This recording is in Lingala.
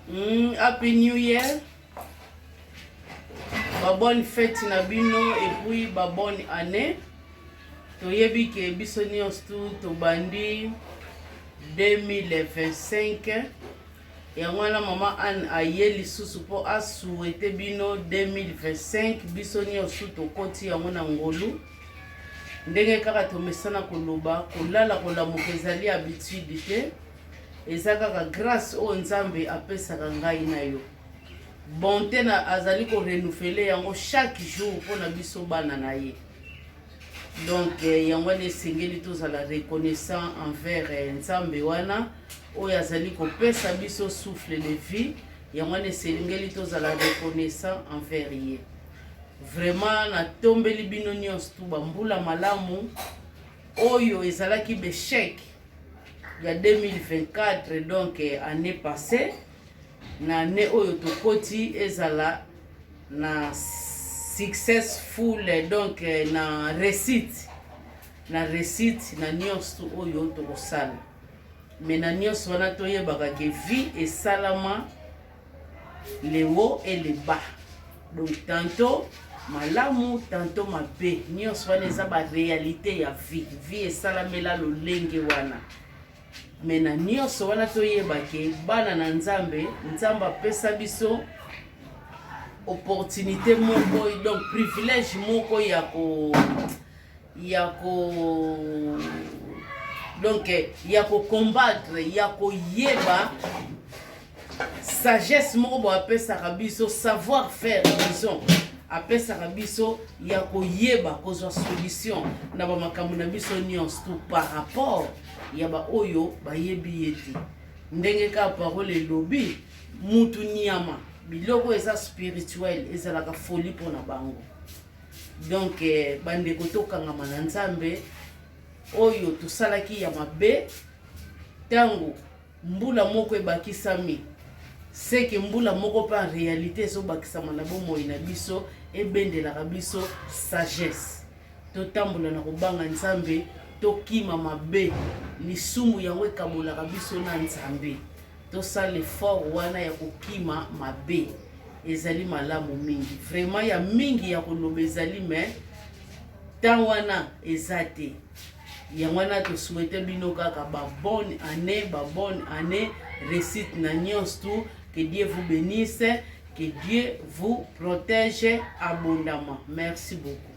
Happy New Year, ba bonne fête na bino et puis ba bonne année. Toyebi ke biso nyonso tu tobandi 2025. Yango wana mama Anne aye lisusu mpo asouhaite bino 2025. Biso nyonso tokoti yango na ngolu. Ndenge kaka tomesana koloba, kolala kolamuka ezali habitude te, eza kaka grâce oyo Nzambe apesaka ngai na yo. Bonté na azali korenouveler yango chaque jour mpona biso bana na ye. Donc yango wana esengeli tozala reconnaissant envers Nzambe wana oyo azali kopesa biso souffle de vie. Yango wana esengeli tozala reconnaissant envers ye. Vraiment natombeli bino nyonso tu bambula malamu. Oyo ezalaki baéchec ya 2024, donc année passée, na année oyo tokoti ezala na successful, donc na réussite, na réussite na nyonso oyo tokosala. Mais na nyonso wana, toyebaka ke vie esalama le haut et le bas, donc tantôt malamu, tantôt mabe. Nyonso wana eza baréalité ya vie. Vie esalamela lolenge wana. Mais na nyonso wana, toyeba ke bana na Nzambe, Nzambe apesa biso opportunité moko, donc privilège moko ya ko donc ya kocombattre, ya koyeba sagesse moko boye apesaka biso, savoir faire, disons, apesaka biso ya koyeba kozwa solution na bamakambo na biso nyonso tu par rapport ya baoyo bayebi ye te. Ndenge kaka parole elobi, mutu nyama, biloko eza spirituel ezalaka folie mpona bango. Donc bandeko, tokangama na Nzambe. Oyo tosalaki ya mabe, ntango mbula moko ebakisami, seke mbula moko mpe en réalité ezobakisama na bomoi na biso, ebendelaka biso sagesse. Totambola na kobanga Nzambe, tokima mabe. Lisumu yango ekabolaka biso na Nzambe. Tosala effort wana ya kokima mabe, ezali malamu mingi. Vraiment, ya mingi ya koloba ezali, mais ntango wana eza te. Yango wana tosouhaite bino kaka babonne année, babonne année, réussite na nyonso tu. Que Dieu vous bénisse, que Dieu vous protège abondamment. Merci beaucoup.